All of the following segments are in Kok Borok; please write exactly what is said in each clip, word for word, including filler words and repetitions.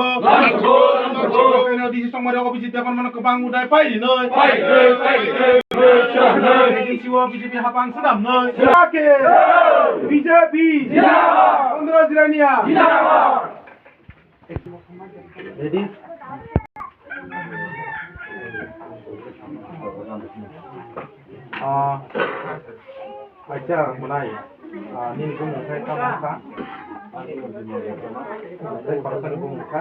Langthangkho. Langthangkho. Langthangkho. Keno D C tongmani office department kwbang udai pai rinoi. Pai rinoi, pai rinoi, pai rinoi. D C o B J P hapang swnamnoi. Sake. B J P. Zindabad. Andhra Jirania. Zindabad. Ready? Ah, acha, mwnai. Ah, nini bumung khe tamo kha? Tei khoroksa ni bumung kha?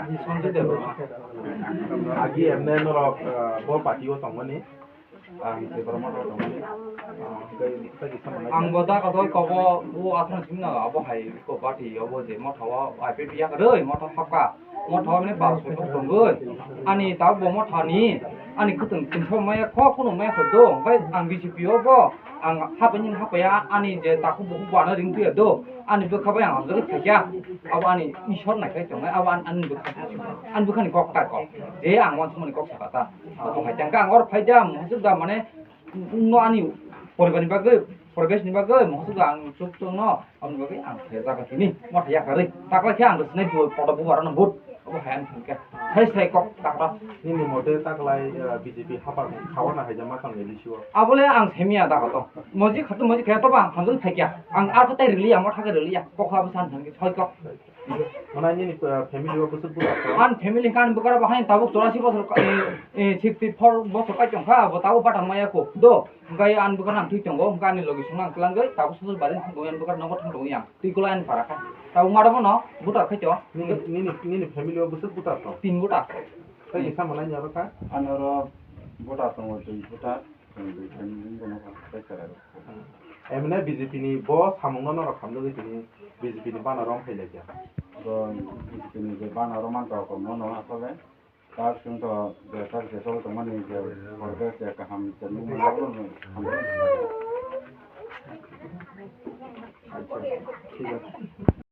Agi emne norok, ah, bo party o tongmani. Ang Debbarma rok tongmani. Ah, tei, tei kisa mwnai. Ang bo da kotor kobo, bo aswk simi na abo hai ko party obo je motha o I P P yak roi motha thapka. Motha o bini bas soi thok tongoi. Ani tabuk bo motha ni, ani kwtwng tongthok maya kho, kunu maya kho do. Bai ang B J P o bo, ang hapani hapaya, ani je takhuk bukhuk bana ring tuya do. Ani bwkha bai ang hamjagwi phaikya. Abo ani Ishwar naikhai tongnai, abo ani, ani bwkha, ani bwkhani kok ta kok. Je ang wansukmani kok saka ta. Abo hai tangka ang or phaida, musuk da mane, no ani poribar ni bagwi, poribesh ni bagwi, musuk da ang chuk chuk no, aboni bagwi ang khe jaga tini, motha yakarwi. Takla khe ang rwsnai bo, poto bubar no vote, abo hai ang thangkhe. Hai sai kok takra. Nini mote taklai, eh, B J P hapang khawana hai jama tong A D C o. Abole ang semiya da koto. Moji khatu moji khe to ba ang hamjagwi phaikya. Ang ar kotai riliya, motha khe riliya. Kok ha bwsan thangkhe, soi kok. Mwnai nini, eh, family o bwswk bwsa tong? Ani family hwnkha ani bwkha bo haino tabuk chorasi bosor, eh, eh, sixty four bosor kai tongkha, bo tabuk bathang maya kho. Do, hwnkhe ani bwkha nang thwi tongo, hwnkhe ani logi song nang twlangwi tabuk sosor bari thang tongo, ani bwkha nogo thang tongo yang. Twi kwlai ani para kha. Tabuk mada bono voter khai to. Nini, nini, nini family o bwswk bwsa tong? Tin voter. Tei kisa mwnai ni oro kha? Ani oro voter tongo twi voter. Chwng dui khe nini bono kha tei chwrai rw. Emne B J P ni bo samung no norok hamjagwi tini B J P ni bana rom phai laikya. Bo B J P ni je bana rom man rok no no asole. Tak chwng to je tak je chol tongmani je korbe je kaham je nung mano abo no hamjak. Acha, thik ache.